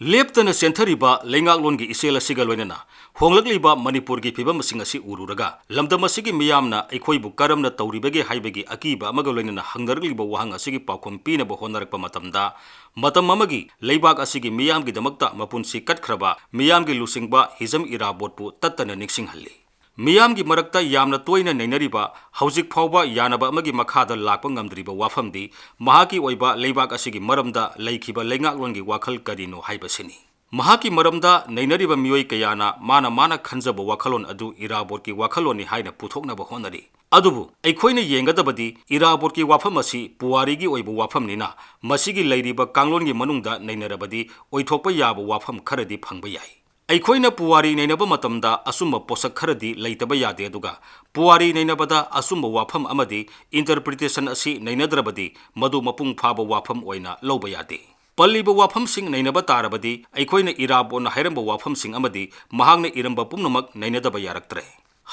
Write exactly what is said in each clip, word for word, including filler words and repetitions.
ꯂꯦꯞꯇꯅ ꯆꯦꯟꯊꯔꯤꯕ ꯂꯩꯉꯥꯛꯂꯣꯟꯒꯤ ꯏꯆꯦꯜ ꯑꯁꯤꯒ ꯂꯣꯏꯅꯅ ꯍꯣꯡꯂꯛꯂꯤꯕ ꯃꯅꯤꯄꯨꯔꯒꯤ ꯐꯤꯕꯝꯁꯤꯡ ꯑꯁꯤ ꯎꯔꯨꯔꯒ, ꯂꯝꯗꯝ ꯑꯁꯤꯒꯤ ꯃꯤꯌꯥꯝꯅ ꯑꯩꯈꯣꯏꯕꯨ ꯀꯔꯝꯅ ꯇꯧꯔꯤꯕꯒꯦ ꯍꯥꯏꯕꯒꯤ ꯑꯀꯤꯕ ꯑꯃꯒ ꯂꯣꯏꯅꯅ ꯍꯪꯅꯔꯛꯂꯤꯕ ꯋꯥꯍꯪ ꯑꯁꯤꯒꯤ ꯄꯥꯎꯈꯨꯝ ꯄꯤꯅꯕ ꯍꯣꯠꯅꯔꯛꯄ ꯃꯇꯝꯗ, ꯃꯇꯝ ꯑꯃꯒꯤ ꯂꯩꯕꯥꯛ ꯑꯁꯤꯒꯤ ꯃꯤꯌꯥꯝꯒꯤꯗꯃꯛꯇ ꯃꯄꯨꯟꯁꯤ ꯀꯠꯈ꯭ꯔꯕ ꯃꯤꯌꯥꯝꯒꯤ ꯂꯨꯆꯤꯡꯕ ꯍꯤꯖꯝ ꯏꯔꯥꯕꯣꯠꯄꯨ ꯇꯠꯇꯅ ꯅꯤꯡꯁꯤꯡꯍꯜꯂꯤ꯫ ꯃꯤꯌꯥꯝꯒꯤ ꯃꯔꯛꯇ ꯌꯥꯝꯅ ꯇꯣꯏꯅ ꯅꯩꯅꯔꯤꯕ, ꯍꯧꯖꯤꯛ ꯐꯥꯎꯕ ꯌꯥꯅꯕ ꯑꯃꯒꯤ ꯃꯈꯥꯗ ꯂꯥꯛꯄ ꯉꯝꯗ꯭ꯔꯤꯕ ꯋꯥꯐꯝꯗꯤ ꯃꯍꯥꯛꯀꯤ ꯑꯣꯏꯕ ꯂꯩꯕꯥꯛ ꯑꯁꯤꯒꯤ ꯃꯔꯝꯗ ꯂꯩꯈꯤꯕ ꯂꯩꯉꯥꯛꯂꯣꯟꯒꯤ ꯋꯥꯈꯜ ꯀꯔꯤꯅꯣ ꯍꯥꯏꯕꯁꯤꯅꯤ꯫ ꯃꯍꯥꯛꯀꯤ ꯃꯔꯝꯗ ꯅꯩꯅꯔꯤꯕ ꯃꯤꯑꯣꯏ ꯀꯌꯥꯅ ꯃꯥꯅ ꯃꯥꯅ ꯈꯟꯖꯕ ꯋꯥꯈꯜꯂꯣꯟ ꯑꯗꯨ ꯏꯔꯥꯕꯣꯠꯀꯤ ꯋꯥꯈꯜꯂꯣꯟꯅꯤ ꯍꯥꯏꯅ ꯄꯨꯊꯣꯛꯅꯕ ꯍꯣꯠꯅꯔꯤ꯫ ꯑꯗꯨꯕꯨ ꯑꯩꯈꯣꯏꯅ ꯌꯦꯡꯒꯗꯕꯗꯤ ꯏꯔꯥꯕꯣꯠꯀꯤ ꯋꯥꯐꯝ ꯑꯁꯤ ꯄꯨꯋꯥꯔꯤꯒꯤ ꯑꯣꯏꯕ ꯋꯥꯐꯝꯅꯤꯅ, ꯃꯁꯤꯒꯤ ꯂꯩꯔꯤꯕ ꯀꯥꯡꯂꯣꯟꯒꯤ ꯃꯅꯨꯡꯗ ꯅꯩꯅꯔꯕꯗꯤ ꯑꯣꯏꯊꯣꯛꯄ ꯌꯥꯕ ꯋꯥꯐꯝ ꯈꯔꯗꯤ ꯐꯪꯕ ꯌꯥꯏ꯫ ꯑꯩꯈꯣꯏꯅ ꯄꯨꯋꯥꯔꯤ ꯅꯩꯅꯕ ꯃꯇꯝꯗ ꯑꯆꯨꯝꯕ ꯄꯣꯠꯁꯛ ꯈꯔꯗꯤ ꯂꯩꯇꯕ ꯌꯥꯗꯦ, ꯑꯗꯨꯒ ꯄꯨꯋꯥꯔꯤ ꯅꯩꯅꯕꯗ ꯑꯆꯨꯝꯕ ꯋꯥꯐꯝ ꯑꯃꯗꯤ interpretation ꯑꯁꯤ ꯅꯩꯅꯗ꯭ꯔꯕꯗꯤ ꯃꯗꯨ ꯃꯄꯨꯡ ꯐꯥꯕ ꯋꯥꯐꯝ ꯑꯣꯏꯅ ꯂꯧꯕ ꯌꯥꯗꯦ꯫ ꯄꯜꯂꯤꯕ ꯋꯥꯐꯝꯁꯤꯡ ꯅꯩꯅꯕ ꯇꯥꯔꯕꯗꯤ ꯑꯩꯈꯣꯏꯅ ꯏꯔꯥꯕꯣꯠꯅ ꯍꯥꯏꯔꯝꯕ ꯋꯥꯐꯝꯁꯤꯡ ꯑꯃꯗꯤ ꯃꯍꯥꯛꯅ ꯏꯔꯝꯕ ꯄꯨꯝꯅꯃꯛ ꯅꯩꯅꯗꯕ ꯌꯥꯔꯛꯇ꯭ꯔꯦ꯫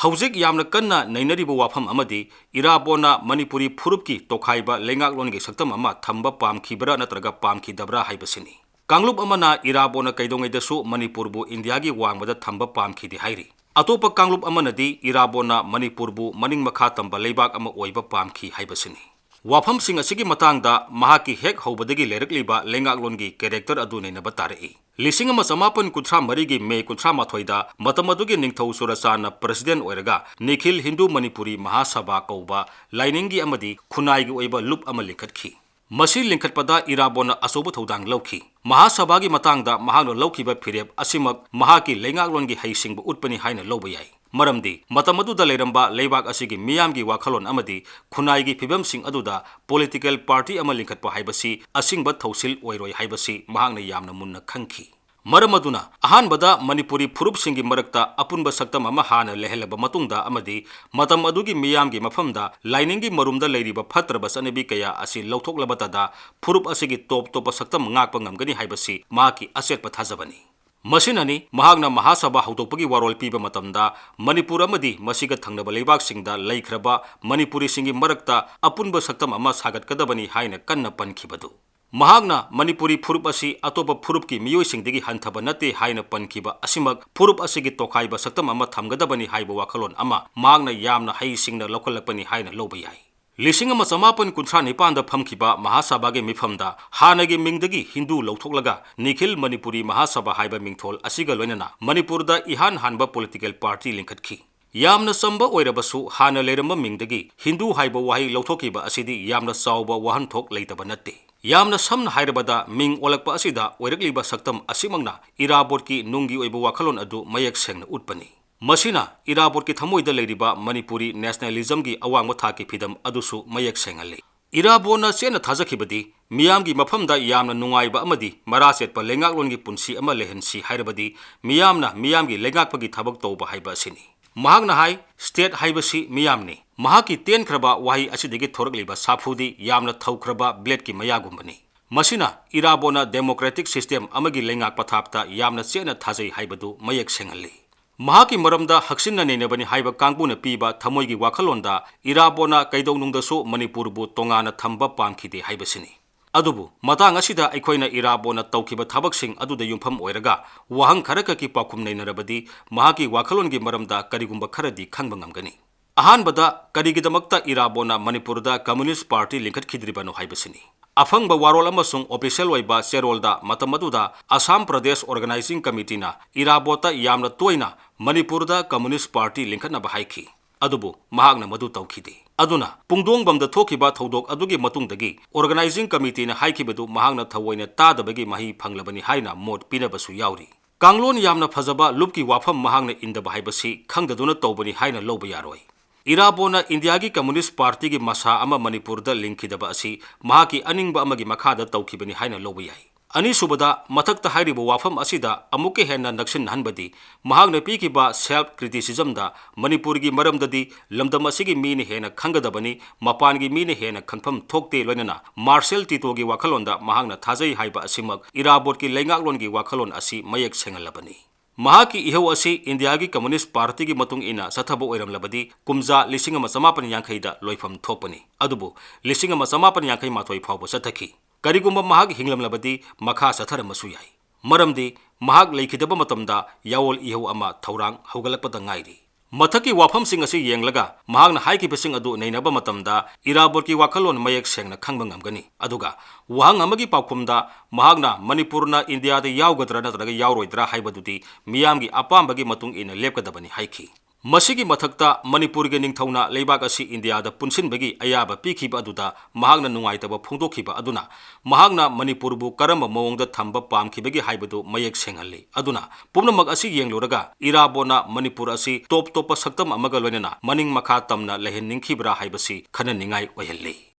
ꯍꯧꯖꯤꯛ ꯌꯥꯝꯅ ꯀꯟꯅ ꯅꯩꯅꯔꯤꯕ ꯋꯥꯐꯝ ꯑꯃꯗꯤ ꯏꯔꯥꯕꯣꯠꯅ ꯃꯅꯤꯄꯨꯔꯤ ꯐꯨꯔꯨꯞꯀꯤ ꯇꯣꯈꯥꯏꯕ ꯂꯩꯉꯥꯛꯂꯣꯟꯒꯤ ꯁꯛꯇꯝ ꯑꯃ ꯊꯝꯕ ꯄꯥꯝꯈꯤꯕ꯭ꯔꯥ ꯅꯠꯇ꯭ꯔꯒ ꯄꯥꯝꯈꯤꯗꯕ꯭ꯔꯥ ꯍꯥꯏꯕꯁꯤꯅꯤ꯫ ꯀꯥꯡꯂꯨꯞ ꯑꯃꯅ ꯏꯔꯥꯕꯣꯠꯅ ꯀꯩꯗꯧꯉꯩꯗꯁꯨ ꯃꯅꯤꯄꯨꯔꯕꯨ ꯏꯟꯗꯤꯌꯥꯒꯤ ꯋꯥꯡꯃꯗ ꯊꯝꯕ ꯄꯥꯝꯈꯤꯗꯦ ꯍꯥꯏꯔꯤ꯫ ꯑꯇꯣꯞꯄ ꯀꯥꯡꯂꯨꯞ ꯑꯃꯅꯗꯤ ꯏꯔꯥꯕꯣꯠꯅ ꯃꯅꯤꯄꯨꯔꯕꯨ ꯃꯅꯤꯡ ꯃꯈꯥ ꯇꯝꯕ ꯂꯩꯕꯥꯛ ꯑꯃ ꯑꯣꯏꯕ ꯄꯥꯝꯈꯤ ꯍꯥꯏꯕꯁꯤꯅꯤ꯫ ꯋꯥꯐꯝꯁꯤꯡ ꯑꯁꯤꯒꯤ ꯃꯇꯥꯡꯗ ꯃꯍꯥꯛꯀꯤ ꯍꯦꯛ ꯍꯧꯕꯗꯒꯤ ꯂꯩꯔꯛꯂꯤꯕ ꯂꯩꯉꯥꯛꯂꯣꯟꯒꯤ character ꯑꯗꯨ ꯅꯩꯅꯕ ꯇꯥꯔꯛꯏ꯫ ꯂꯤꯁꯤꯡ ꯑꯃ ꯆꯃꯥꯄꯟ ꯀꯨꯟꯊ꯭ꯔꯥ ꯃꯔꯤꯒꯤ ꯃꯦ ꯀꯨꯟꯊ꯭ꯔꯥ ꯃꯥꯊꯣꯏꯗ ꯃꯇꯝ ꯑꯗꯨꯒꯤ ꯅꯤꯡꯊꯧ ꯆꯨꯔꯆꯥꯟꯅ president ꯑꯣꯏꯔꯒ ꯅꯤꯈꯤꯜ ꯍꯤꯟꯗꯨ ꯃꯅꯤꯄꯨꯔꯤ ꯃꯍꯥꯁꯚꯥ ꯀꯧꯕ ꯂꯥꯏꯅꯤꯡꯒꯤ ꯑꯃꯗꯤ ꯈꯨꯟꯅꯥꯏꯒꯤ ꯑꯣꯏꯕ ꯂꯨꯞ ꯑꯃ ꯂꯤꯡꯈꯠꯈꯤ꯫ ꯃꯁꯤ ꯂꯤꯡꯈꯠꯄꯗ ꯏꯔꯥꯕꯣꯠꯅ ꯑꯆꯧꯕ ꯊꯧꯗꯥꯡ ꯂꯧꯈꯤ꯫ ꯃꯍꯥꯁꯚꯥꯒꯤ ꯃꯇꯥꯡꯗ ꯃꯍꯥꯛꯅ ꯂꯧꯈꯤꯕ ꯐꯤꯔꯦꯞ ꯑꯁꯤꯃꯛ ꯃꯍꯥꯛꯀꯤ ꯂꯩꯉꯥꯛꯂꯣꯟꯒꯤ ꯍꯩꯁꯤꯡꯕ ꯎꯠꯄꯅꯤ ꯍꯥꯏꯅ ꯂꯧꯕ ꯌꯥꯏ꯫ ꯃꯔꯝꯗꯤ ꯃꯇꯝ ꯑꯗꯨꯗ ꯂꯩꯔꯝꯕ ꯂꯩꯕꯥꯛ ꯑꯁꯤꯒꯤ ꯃꯤꯌꯥꯝꯒꯤ ꯋꯥꯈꯜꯂꯣꯟ ꯑꯃꯗꯤ ꯈꯨꯟꯅꯥꯏꯒꯤ ꯐꯤꯕꯝꯁꯤꯡ ꯑꯗꯨꯗ political party ꯑꯃ ꯂꯤꯡꯈꯠꯄ ꯍꯥꯏꯕꯁꯤ ꯑꯁꯤꯡꯕ ꯊꯧꯁꯤꯜ ꯑꯣꯏꯔꯣꯏ ꯍꯥꯏꯕꯁꯤ ꯃꯍꯥꯛꯅ ꯌꯥꯝꯅ ꯃꯨꯟꯅ ꯈꯪꯈꯤ꯫ ꯃꯔꯝ ꯑꯗꯨꯅ ꯑꯍꯥꯟꯕꯗ ꯃꯅꯤꯄꯨꯔꯤ ꯐꯨꯔꯨꯞꯁꯤꯡꯒꯤ ꯃꯔꯛꯇ ꯑꯄꯨꯟꯕ ꯁꯛꯇꯝ ꯑꯃ ꯍꯥꯟꯅ ꯂꯩꯍꯜꯂꯕ ꯃꯇꯨꯡꯗ ꯑꯃꯗꯤ ꯃꯇꯝ ꯑꯗꯨꯒꯤ ꯃꯤꯌꯥꯝꯒꯤ ꯃꯐꯝꯗ ꯂꯥꯏꯅꯤꯡꯒꯤ ꯃꯔꯨꯝꯗ ꯂꯩꯔꯤꯕ ꯐꯠꯇ꯭ꯔꯕ ꯆꯠꯅꯕꯤ ꯀꯌꯥ ꯑꯁꯤ ꯂꯧꯊꯣꯛꯂꯕꯇꯗ ꯐꯨꯔꯨꯞ ꯑꯁꯤꯒꯤ ꯇꯣꯞ ꯇꯣꯞꯄ ꯁꯛꯇꯝ ꯉꯥꯛꯄ ꯉꯝꯒꯅꯤ ꯍꯥꯏꯕꯁꯤ ꯃꯍꯥꯛꯀꯤ ꯑꯆꯦꯠꯄ ꯊꯥꯖꯕꯅꯤ꯫ ꯃꯁꯤꯅꯅꯤ ꯃꯍꯥꯛꯅ ꯃꯍꯥꯁꯚꯥ ꯍꯧꯗꯣꯛꯄꯒꯤ ꯋꯥꯔꯣꯜ ꯄꯤꯕ ꯃꯇꯝꯗ ꯃꯅꯤꯄꯨꯔ ꯑꯃꯗꯤ ꯃꯁꯤꯒ ꯊꯪꯅꯕ ꯂꯩꯕꯥꯛꯁꯤꯡꯗ ꯂꯩꯈ꯭ꯔꯕ ꯃꯅꯤꯄꯨꯔꯤꯁꯤꯡꯒꯤ ꯃꯔꯛꯇ ꯑꯄꯨꯟꯕ ꯁꯛꯇꯝ ꯑꯃ ꯁꯥꯒꯠꯀꯗꯕꯅꯤ ꯍꯥꯏꯅ ꯀꯟꯅ ꯄꯟꯈꯤꯕꯗꯨ꯫ ꯃꯍꯥꯛꯅ ꯃꯅꯤꯄꯨꯔꯤ ꯐꯨꯔꯨꯞ ꯑꯁꯤ ꯑꯇꯣꯞꯄ ꯐꯨꯔꯨꯞꯀꯤ ꯃꯤꯑꯣꯏꯁꯤꯡꯗꯒꯤ ꯍꯟꯊꯕ ꯅꯠꯇꯦ ꯍꯥꯏꯅ ꯄꯟꯈꯤꯕ ꯑꯁꯤꯃꯛ ꯐꯨꯔꯨꯞ ꯑꯁꯤꯒꯤ ꯇꯣꯈꯥꯏꯕ ꯁꯛꯇꯝ ꯑꯃ ꯊꯝꯒꯗꯕꯅꯤ ꯍꯥꯏꯕ ꯋꯥꯈꯜꯂꯣꯟ ꯑꯃ ꯃꯍꯥꯛꯅ ꯌꯥꯝꯅ ꯍꯩꯁꯤꯡꯅ ꯂꯧꯈꯠꯂꯛꯄꯅꯤ ꯍꯥꯏꯅ ꯂꯧꯕ ꯌꯥꯏ꯫ ꯂꯤꯁꯤꯡ ꯑꯃ ꯆꯃꯥꯄꯟ ꯀꯨꯟꯊ꯭ꯔꯥ ꯅꯤꯄꯥꯟꯗ ꯐꯝꯈꯤꯕ ꯃꯍꯥꯁꯚꯥꯒꯤ ꯃꯤꯐꯝꯗ ꯍꯥꯟꯅꯒꯤ ꯃꯤꯡꯗꯒꯤ ꯍꯤꯟꯗꯨ ꯂꯧꯊꯣꯛꯂꯒ ꯅꯤꯈꯤꯜ ꯃꯅꯤꯄꯨꯔꯤ ꯃꯍꯥꯁꯚꯥ ꯍꯥꯏꯕ ꯃꯤꯡꯊꯣꯜ ꯑꯁꯤꯒ ꯂꯣꯏꯅꯅ ꯃꯅꯤꯄꯨꯔꯗ ꯏꯍꯥꯟ ꯍꯥꯟꯕ political party ꯂꯤꯡꯈꯠꯈꯤ꯫ ꯌꯥꯝꯅ ꯆꯝꯕ ꯑꯣꯏꯔꯕꯁꯨ, ꯍꯥꯟꯅ ꯂꯩꯔꯝꯕ ꯃꯤꯡꯗꯒꯤ ꯍꯤꯟꯗꯨ ꯍꯥꯏꯕ ꯋꯥꯍꯩ ꯂꯧꯊꯣꯛꯈꯤꯕ ꯑꯁꯤꯗꯤ ꯌꯥꯝꯅ ꯆꯥꯎꯕ ꯋꯥꯍꯟꯊꯣꯛ ꯂꯩꯇꯕ ꯅꯠꯇꯦ꯫ ꯌꯥꯝꯅ ꯁꯝꯅ ꯍꯥꯏꯔꯕꯗ, ꯃꯤꯡ ꯑꯣꯜꯂꯛꯄ ꯑꯁꯤꯗ ꯑꯣꯏꯔꯛꯂꯤꯕ ꯁꯛꯇꯝ ꯑꯁꯤꯃꯛꯅ ꯏꯔꯥꯕꯣꯠꯀꯤ ꯅꯨꯡꯒꯤ ꯑꯣꯏꯕ ꯋꯥꯈꯜꯂꯣꯟ ꯑꯗꯨ ꯃꯌꯦꯛ ꯁꯦꯡꯅ ꯎꯠꯄꯅꯤ꯫ ꯃꯁꯤꯅ ꯏꯔꯥꯕꯣꯠꯀꯤ ꯊꯃꯣꯏꯗ ꯂꯩꯔꯤꯕ ꯃꯅꯤꯄꯨꯔꯤ nationalismꯒꯤ ꯑꯋꯥꯡꯕ ꯊꯥꯛꯀꯤ ꯐꯤꯚꯝ ꯑꯗꯨꯁꯨ ꯃꯌꯦꯛ ꯁꯦꯡꯍꯜꯂꯤ꯫ ꯏꯔꯥꯕꯣꯠꯅ ꯆꯦꯠꯅ ꯊꯥꯖꯈꯤꯕꯗꯤ, ꯃꯤꯌꯥꯝꯒꯤ ꯃꯐꯝꯗ ꯌꯥꯝꯅ ꯅꯨꯡꯉꯥꯏꯕ ꯑꯃꯗꯤ ꯃꯔꯥ ꯆꯦꯠꯄ ꯂꯩꯉꯥꯛꯂꯣꯟꯒꯤ ꯄꯨꯟꯁꯤ ꯑꯃ ꯂꯩꯍꯟꯁꯤ ꯍꯥꯏꯔꯕꯗꯤ, ꯃꯤꯌꯥꯝꯅ ꯃꯤꯌꯥꯝꯒꯤ ꯂꯩꯉꯥꯛꯄꯒꯤ ꯊꯕꯛ ꯇꯧꯕ ꯍꯥꯏꯕ ꯑꯁꯤꯅꯤ꯫ ꯃꯍꯥꯛꯅ ꯍꯥꯏ, "State ꯍꯥꯏꯕꯁꯤ ꯃꯤꯌꯥꯝꯅꯤ"꯫ ꯃꯍꯥꯛꯀꯤ ꯇꯦꯟꯈ꯭ꯔꯕ ꯋꯥꯍꯩ ꯑꯁꯤꯗꯒꯤ ꯊꯣꯔꯛꯂꯤꯕ ꯁꯥꯐꯨꯗꯤ ꯌꯥꯝꯅ ꯊꯧꯈ꯭ꯔꯕ bladeꯀꯤ ꯃꯌꯥꯒꯨꯝꯕꯅꯤ꯫ ꯃꯁꯤꯅ ꯏꯔꯥꯕꯣꯠꯅ democratic system ꯑꯃꯒꯤ ꯂꯩꯉꯥꯛ ꯄꯊꯥꯞꯇ ꯌꯥꯝꯅ ꯆꯦꯠꯅ ꯊꯥꯖꯩ ꯍꯥꯏꯕꯗꯨ ꯃꯌꯦꯛ ꯁꯦꯡꯍꯜꯂꯤ꯫ ꯃꯍꯥꯛꯀꯤ ꯃꯔꯝꯗ ꯍꯛꯆꯤꯟꯅ ꯅꯩꯅꯕꯅꯤ ꯍꯥꯏꯕ ꯀꯥꯡꯕꯨꯅ ꯄꯤꯕ ꯊꯃꯣꯏꯒꯤ ꯋꯥꯈꯜꯂꯣꯟꯗ ꯏꯔꯥꯕꯣꯠꯅ ꯀꯩꯗꯧꯅꯨꯡꯗꯁꯨ ꯃꯅꯤꯄꯨꯔꯕꯨ ꯇꯣꯉꯥꯟꯅ ꯊꯝꯕ ꯄꯥꯝꯈꯤꯗꯦ ꯍꯥꯏꯕꯁꯤꯅꯤ꯫ ꯑꯗꯨꯕꯨ ꯃꯇꯥꯡ ꯑꯁꯤꯗ ꯑꯩꯈꯣꯏꯅ ꯏꯔꯥꯕꯣꯠꯅ ꯇꯧꯈꯤꯕ ꯊꯕꯛꯁꯤꯡ ꯑꯗꯨꯗ ꯌꯨꯝꯐꯝ ꯑꯣꯏꯔꯒ ꯋꯥꯍꯪ ꯈꯔꯈꯛꯀꯤ ꯄꯥꯎꯈꯨꯝ ꯅꯩꯅꯔꯕꯗꯤ ꯃꯍꯥꯛꯀꯤ ꯋꯥꯈꯜꯂꯣꯟꯒꯤ ꯃꯔꯝꯗ ꯀꯔꯤꯒꯨꯝꯕ ꯈꯔꯗꯤ ꯈꯪꯕ ꯉꯝꯒꯅꯤ꯫ ꯑꯍꯥꯟꯕꯗ, ꯀꯔꯤꯒꯤꯗꯃꯛꯇ ꯏꯔꯥꯕꯣꯠꯅ ꯃꯅꯤꯄꯨꯔꯗ Communist Party ꯂꯤꯡꯈꯠꯈꯤꯗ꯭ꯔꯤꯕꯅꯣ ꯍꯥꯏꯕꯁꯤꯅꯤ꯫ ꯑꯐꯪꯕ ꯋꯥꯔꯣꯜ ꯑꯃꯁꯨꯡ official ꯑꯣꯏꯕ ꯆꯦꯔꯣꯜꯗ ꯃꯇꯝ ꯑꯗꯨꯗ Assam Pradesh Organising Committeeꯅ ꯏꯔꯥꯕꯣꯠꯇ ꯌꯥꯝꯅ ꯇꯣꯏꯅ ꯃꯅꯤꯄꯨꯔꯗ Communist Party ꯂꯤꯡꯈꯠꯅꯕ ꯍꯥꯏꯈꯤ꯫ ꯑꯗꯨꯕꯨ ꯃꯍꯥꯛꯅ ꯃꯗꯨ ꯇꯧꯈꯤꯗꯦ꯫ ꯑꯗꯨꯅ ꯄꯨꯡꯗꯣꯡꯕꯝꯗ ꯊꯣꯛꯈꯤꯕ ꯊꯧꯗꯣꯛ ꯑꯗꯨꯒꯤ ꯃꯇꯨꯡꯗꯒꯤ Organising Committeeꯅ ꯍꯥꯏꯈꯤꯕꯗꯨ ꯃꯍꯥꯛꯅ ꯊꯑꯣꯏꯅ ꯇꯥꯗꯕꯒꯤ ꯃꯍꯩ ꯐꯪꯂꯕꯅꯤ ꯍꯥꯏꯅ ꯃꯣꯠ ꯄꯤꯅꯕꯁꯨ ꯌꯥꯎꯔꯤ꯫ ꯀꯥꯡꯂꯣꯟ ꯌꯥꯝꯅ ꯐꯖꯕ ꯂꯨꯞꯀꯤ ꯋꯥꯐꯝ ꯃꯍꯥꯛꯅ ꯏꯟꯗꯕ ꯍꯥꯏꯕꯁꯤ ꯈꯪꯗꯗꯨꯅ ꯇꯧꯕꯅꯤ ꯍꯥꯏꯅ ꯂꯧꯕ ꯌꯥꯔꯣꯏ꯫ ꯏꯔꯥꯕꯣꯠꯅ Indiaꯒꯤ Communist Partyꯒꯤ ꯃꯁꯥ ꯑꯃ ꯃꯅꯤꯄꯨꯔꯗ ꯂꯤꯡꯈꯤꯗꯕ ꯑꯁꯤ ꯃꯍꯥꯛꯀꯤ ꯑꯅꯤꯡꯕ ꯑꯃꯒꯤ ꯃꯈꯥꯗ ꯇꯧꯈꯤꯕꯅꯤ ꯍꯥꯏꯅ ꯂꯧꯕ ꯌꯥꯏ꯫ ꯑꯅꯤꯁꯨꯕꯗ, ꯃꯊꯛꯇ ꯍꯥꯏꯔꯤꯕ ꯋꯥꯐꯝ ꯑꯁꯤꯗ ꯑꯃꯨꯛꯀ ꯍꯦꯟꯅ ꯅꯛꯁꯤꯟꯅꯍꯟꯕꯗꯤ ꯃꯍꯥꯛꯅ ꯄꯤꯈꯤꯕ self criticismꯗ ꯃꯅꯤꯄꯨꯔꯒꯤ ꯃꯔꯝꯗꯗꯤ ꯂꯝꯗꯝ ꯑꯁꯤꯒꯤ ꯃꯤꯅ ꯍꯦꯟꯅ ꯈꯪꯒꯗꯕꯅꯤ, ꯃꯄꯥꯟꯒꯤ ꯃꯤꯅ ꯍꯦꯟꯅ ꯈꯪꯐꯝ ꯊꯣꯛꯇꯦ, ꯂꯣꯏꯅꯅ Marshal Titoꯒꯤ ꯋꯥꯈꯜꯂꯣꯟꯗ ꯃꯍꯥꯛꯅ ꯊꯥꯖꯩ ꯍꯥꯏꯕ ꯑꯁꯤꯃꯛ ꯏꯔꯥꯕꯣꯠꯀꯤ ꯂꯩꯉꯥꯛꯂꯣꯟꯒꯤ ꯋꯥꯈꯜꯂꯣꯟ ꯑꯁꯤ ꯃꯌꯦꯛ ꯁꯦꯡꯍꯜꯂꯕꯅꯤ꯫ ꯃꯍꯥꯛꯀꯤ ꯏꯍꯧ ꯑꯁꯤ Indiaꯒꯤ Communist Partyꯒꯤ ꯃꯇꯨꯡ ꯏꯟꯅ ꯆꯠꯊꯕ ꯑꯣꯏꯔꯝꯂꯕꯗꯤ ꯀꯨꯝꯖꯥ ꯂꯤꯁꯤꯡ ꯑꯃ ꯆꯃꯥꯄꯟ ꯌꯥꯡꯈꯩꯗ ꯂꯣꯏꯐꯝ ꯊꯣꯛꯄꯅꯤ꯫ ꯑꯗꯨꯕꯨ ꯂꯤꯁꯤꯡ ꯑꯃ ꯆꯃꯥꯄꯟ ꯌꯥꯡꯈꯩ ꯃꯥꯊꯣꯏ ꯐꯥꯎꯕ ꯆꯠꯊꯈꯤ꯫ ꯀꯔꯤꯒꯨꯝꯕ ꯃꯍꯥꯛ ꯍꯤꯡꯂꯝꯂꯕꯗꯤ ꯃꯈꯥ ꯆꯠꯊꯔꯝꯕꯁꯨ ꯌꯥꯏ꯫ ꯃꯔꯝꯗꯤ ꯃꯍꯥꯛ ꯂꯩꯈꯤꯗꯕ ꯃꯇꯝꯗ ꯌꯥꯑꯣꯜ ꯏꯍꯧ ꯑꯃ ꯊꯧꯔꯥꯡ ꯍꯧꯒꯠꯂꯛꯄꯗ ꯉꯥꯏꯔꯤ꯫ ꯃꯊꯛꯀꯤ ꯋꯥꯐꯝꯁꯤꯡ ꯑꯁꯤ ꯌꯦꯡꯂꯒ ꯃꯍꯥꯛꯅ ꯍꯥꯏꯈꯤꯕꯁꯤꯡ ꯑꯗꯨ ꯅꯩꯅꯕ ꯃꯇꯝꯗ ꯏꯔꯥꯕꯣꯠꯀꯤ ꯋꯥꯈꯜꯂꯣꯟ ꯃꯌꯦꯛ ꯁꯦꯡꯅ ꯈꯪꯕ ꯉꯝꯒꯅꯤ꯫ ꯑꯗꯨꯒ ꯋꯥꯍꯪ ꯑꯃꯒꯤ ꯄꯥꯎꯈꯨꯝꯗ ꯃꯍꯥꯛꯅ ꯃꯅꯤꯄꯨꯔꯅ ꯏꯟꯗꯤꯌꯥꯗ ꯌꯥꯎꯒꯗ꯭ꯔꯥ ꯅꯠꯇ꯭ꯔꯒ ꯌꯥꯎꯔꯣꯏꯗ꯭ꯔꯥ ꯍꯥꯏꯕꯗꯨꯗꯤ ꯃꯤꯌꯥꯝꯒꯤ ꯑꯄꯥꯝꯕꯒꯤ ꯃꯇꯨꯡ ꯏꯟꯅ ꯂꯦꯞꯀꯗꯕꯅꯤ ꯍꯥꯏꯈꯤ꯫ ꯃꯁꯤꯒꯤ ꯃꯊꯛꯇ ꯃꯅꯤꯄꯨꯔꯒꯤ ꯅꯤꯡꯊꯧꯅ ꯂꯩꯕꯥꯛ ꯑꯁꯤ ꯏꯟꯗꯤꯌꯥꯗ ꯄꯨꯟꯁꯤꯟꯕꯒꯤ ꯑꯌꯥꯕ ꯄꯤꯈꯤꯕ ꯑꯗꯨꯗ ꯃꯍꯥꯛꯅ ꯅꯨꯡꯉꯥꯏꯇꯕ ꯐꯣꯡꯗꯣꯛꯈꯤꯕ ꯑꯗꯨꯅ ꯃꯍꯥꯛꯅ ꯃꯅꯤꯄꯨꯔꯕꯨ ꯀꯔꯝꯕ ꯃꯑꯣꯡꯗ ꯊꯝꯕ ꯄꯥꯝꯈꯤꯕꯒꯦ ꯍꯥꯏꯕꯗꯨ ꯃꯌꯦꯛ ꯁꯦꯡꯍꯜꯂꯤ꯫ ꯑꯗꯨꯅ ꯄꯨꯝꯅꯃꯛ ꯑꯁꯤ ꯌꯦꯡꯂꯨꯔꯒ ꯏꯔꯥꯕꯣꯠꯅ ꯃꯅꯤꯄꯨꯔ ꯑꯁꯤ ꯇꯣꯞ ꯇꯣꯞꯄ ꯁꯛꯇꯝ ꯑꯃꯒ ꯂꯣꯏꯅꯅ ꯃꯅꯤꯡ ꯃꯈꯥ ꯇꯝꯅ ꯂꯩꯍꯟꯅꯤꯡꯈꯤꯕ꯭ꯔꯥ ꯍꯥꯏꯕꯁꯤ ꯈꯟꯅꯅꯤꯡꯉꯥꯏ ꯑꯣꯏꯍꯜꯂꯤ꯫